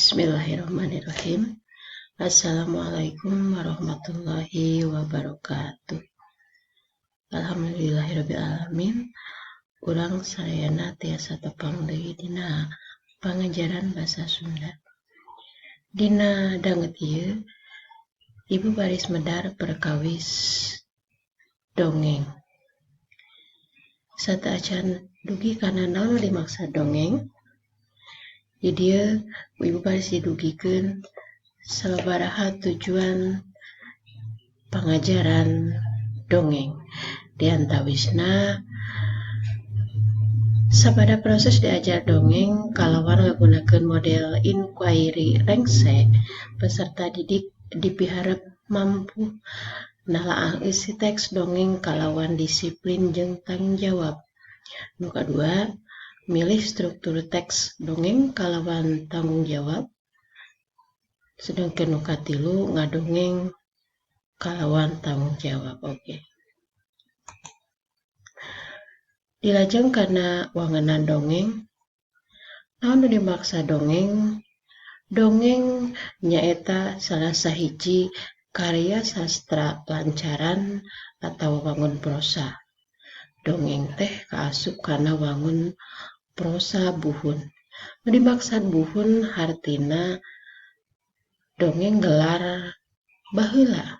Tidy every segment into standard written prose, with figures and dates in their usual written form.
Bismillahirrahmanirrahim. Assalamualaikum warahmatullahi wabarakatuh. Alhamdulillahirabbil alamin. Urang sadayana tiasa tepang deui dina pangajaran basa Sunda. Dina danget ieu, Ibu baris medar perkawis dongeng. Sateuacan dugi kana naon nu dimaksud dongeng, di dieu ku Ibu baris didugikeun sababaraha tujuan pangajaran dongeng. Di antawisna, sabada proses diajar dongeng kalawan ngagunakeun model inkuiri rengse, peserta didik dipiharep mampu nalaah eusi teks dongeng kalawan disiplin jeung tanggung jawab. Nu kadua, milih struktur teks dongeng kalawan tanggung jawab. Sedangkeun nu katilu, ngadongeng kalawan tanggung jawab oge. Dilajeng kana wangenan dongeng. Naon nu dimaksud dongeng? Dongeng nyaeta salah sahiji karya sastra lancaran atawa wangun prosa. Dongeng teh kaasup kana wangun prosa buhun. Nu dimaksud buhun hartina dongeng gelar baheula,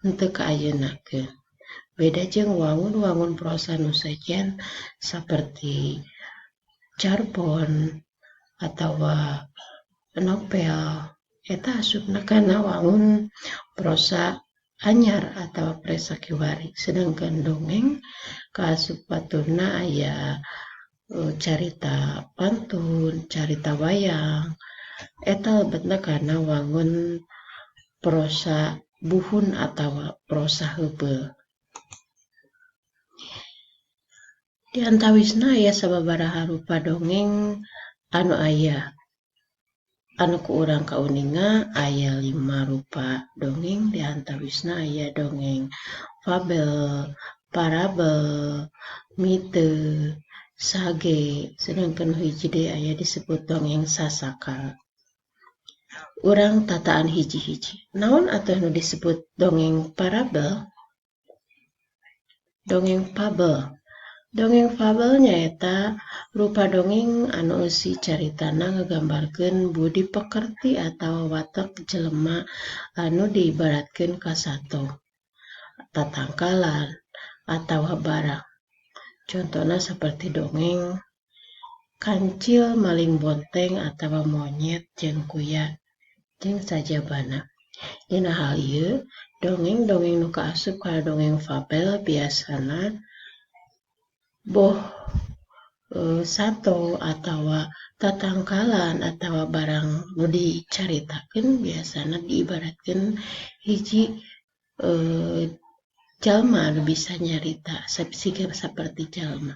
henteu ka ayeuna ge. Beda jeung wangun-wangun prosa nu sejen saperti cerpen atawa novel, eta asupna kana wangun prosa anyar atawa prosa kiwari. Sedangkeun dongeng kaasup baturna aya carita pantun, carita wayang, eta lebetna kana wangun prosa buhun atawa prosa heubeul. Di antawisna aya sababaraha rupa dongeng anu aya. Anu ku urang kauninga aya 5 rupa dongeng, di antawisna aya dongeng fabel, parabel, mite, sage, sedangkeun nu hiji deui aya disebut dongeng sasakal. Urang tataan hiji-hiji. Naon atuh nu disebut dongeng parabel? Dongeng fabel. Dongeng fabel nyaeta rupa dongeng anu eusi caritana ngagambarkeun budi pekerti atawa watek jelema anu diibaratkeun ka sato, tatangkalan, atawa barang. Contona saperti dongeng Kancil Maling Bonteng atawa Monyet jeung Kuya jeung sajabana. Dina hal ieu, dongeng-dongeng nu kaasup kana dongeng fabel biasana boh sato atawa tatangkalan atawa barang nu dicaritakeun biasana diibaratkeun hiji jalma anu bisa nyarita siga saperti jalma.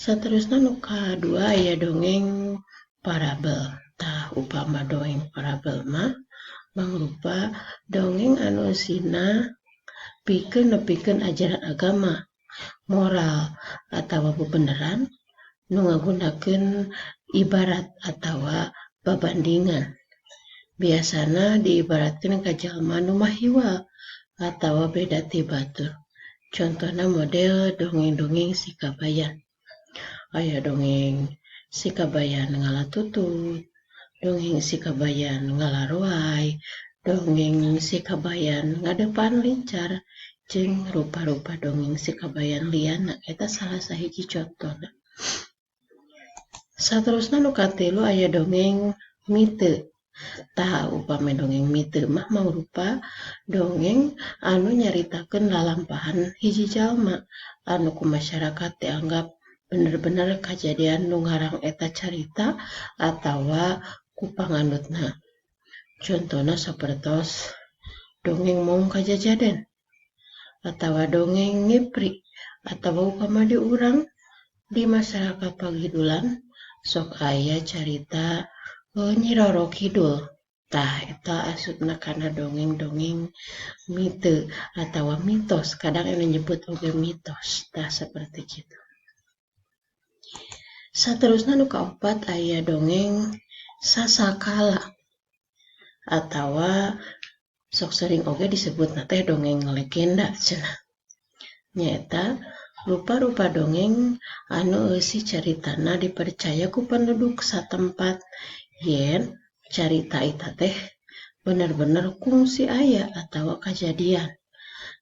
Saterusna nu kadua aya dongeng parabel. Tah, upama dongeng parabel mah mangrupa dongeng anu eusina pikeun nepikeun ajaran agama, moral, atawa bebeneran nu ngagunakeun ibarat atawa babandingan. Biasana diibaratkeun ka jalma nu mahiwal atawa beda ti batur. Contona model dongeng-dongeng si kabayan. Aya dongeng si kabayan ngala tutut, dongeng si kabayan ngalaroay, dongeng si kabayan ngadeupan lincar, jeung rupa-rupa dongeng si kabayan lianna, eta salah sahiji contona. Saterusna nu katilu aya dongeng mite. Tah, upami dongeng mite mah mangrupa dongeng anu nyaritakeun lalampahan hiji jalma anu ku masyarakat dianggap bener-bener kajadian nu ngarang eta carita atawa ku panganutna. Contona sapertos dongeng Maung Kajajaden atawa dongeng Ngipri atawa upama di urang di masyarakat Pagidulan sok aya carita Nyi Roro Kidul. Tah, eta asupna kana dongeng-dongeng mite atawa mitos, kadang anu nyebut oge mitos. Tah, saperti kitu. Saterusna nu kaopat aya dongeng Sasakala atawa sok sering oge disebutna teh dongeng legenda cenah. Nyaeta rupa-rupa dongeng anu eusi caritana dipercaya ku penduduk satempat yen carita eta teh bener-bener kungsi aya atawa kajadian.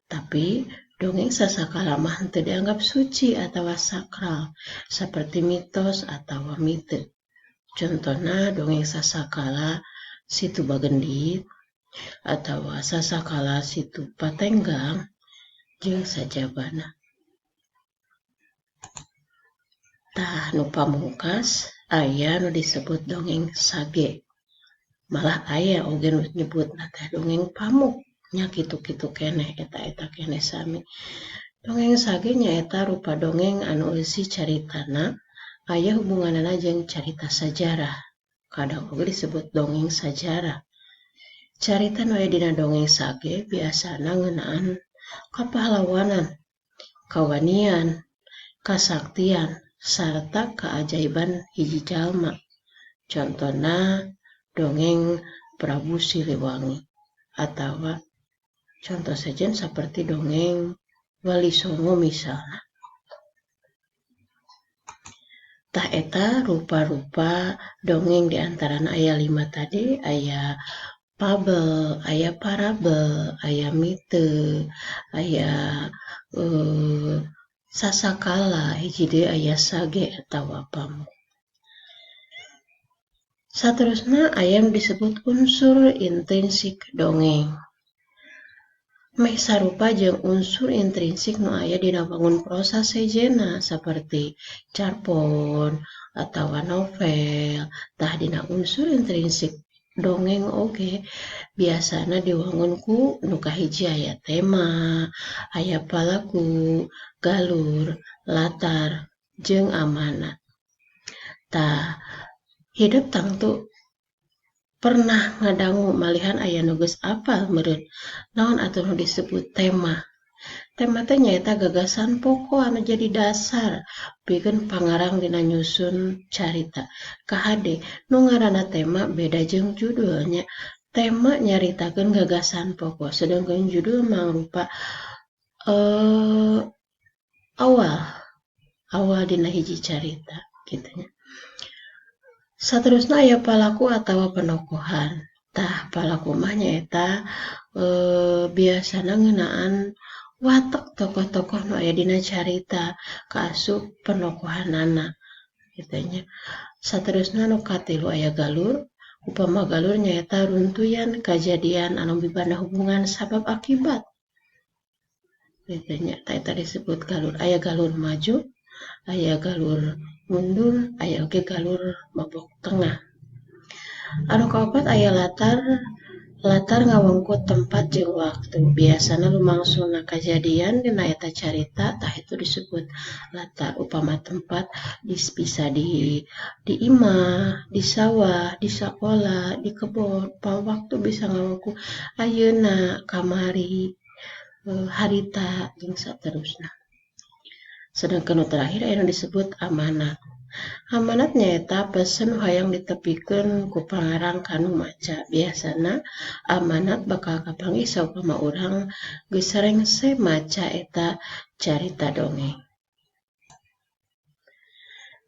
Tapi dongeng sasakala mah henteu dianggap suci atawa sakral saperti mitos atawa mite. Contona dongeng sasakala Situ Bagendit atawa sasakala Situ Patenggang jeung sajabana. Tah nu pamungkas aya nu disebut dongeng sage. Malah aya oge nu nyebutna teh dongeng pamuk nya kitu-kitu keneh eta-eta keneh sami. Dongeng sage nyaeta rupa dongeng anu eusi caritana aya hubunganana jeung carita sajarah. Kadang oge disebut dongeng sajarah. Carita nu aya dina dongeng sage biasana ngeunaan kapahlawanan, kawanian, kasaktian, sarta keajaiban hiji jalma. Contona dongeng Prabu Siliwangi atawa contoh sejen saperti dongeng Wali Songo misalna. Tah eta rupa-rupa dongeng diantarana aya 5 tadi, aya fabel, aya parabel, aya mite, aya sasakala, hiji deui aya sage atawa pamuk. Saterusna aya nu disebut unsur intrinsik dongeng. Meh sarupa jeung unsur intrinsik nu aya dina wangun prosa sejenna saperti carpon atawa novel. Tah dina unsur intrinsik dongeng oge biasana diwangun ku nu kahiji aya tema, aya palaku, galur, latar, jeung amanat. Tah hidep tangtu pernah ngadangu malihan aya nu geus apal meureun naon atuh nu disebut tema. Tema teh nyaeta gagasan pokok anu jadi dasar pikeun pangarang dina nyusun carita. Kahade nu ngaranna tema beda jeung judulnya. Tema nyaritakeun gagasan pokok sedangkan judul mangrupa awal dina hiji carita kitu nya. Saterusna aya palaku atawa penokohan. Tah palaku mah nyaeta biasana ngeunaan watek tokoh-tokoh nu aya dina carita kaasup penokohanana kitu nya. Saterusna nu katilu aya galur. Upama galur nyaeta runtuyan kajadian anu mibanda hubungan sabab akibat kitu nya. Tah eta disebut galur. Aya galur maju, aya galur mundur, aya oge galur mabok tengah. Anu kaopat aya latar. Latar ngawengku tempat jeung waktu. Biasana lumangsungna kajadian dina eta carita tah itu disebut latar. Upama tempat bisa di imah, di sawah, di sakola, di kebon. Upama waktu bisa ngawengku ayeuna, kamari, harita jeung saterusna. Sedangkan nu terakhir aya nu disebut amanat. Amanat nyaeta pesen nu hayang ditepikeun ku pangarang ka nu maca. Biasana amanat bakal kapanggih saupama urang geus rengse maca eta carita dongeng.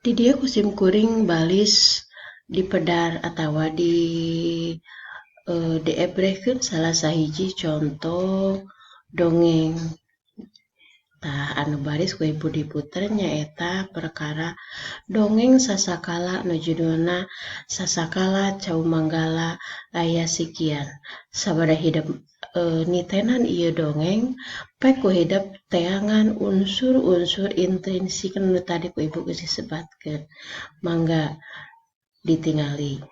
Di dieu ku sim kuring balis dipedar atawa diebrehkeun salah sahiji contoh dongeng. Tah anu baris ku ibu diputer nyaeta perkara dongeng sasakala nu judulna Sasakala Cau Manggala Aya Sikian. Sabada hidep nitenan ieu dongeng pek ku hidep teangan unsur-unsur intrinsik nu tadi ku ibu geus disebatkeun. Mangga ditingali.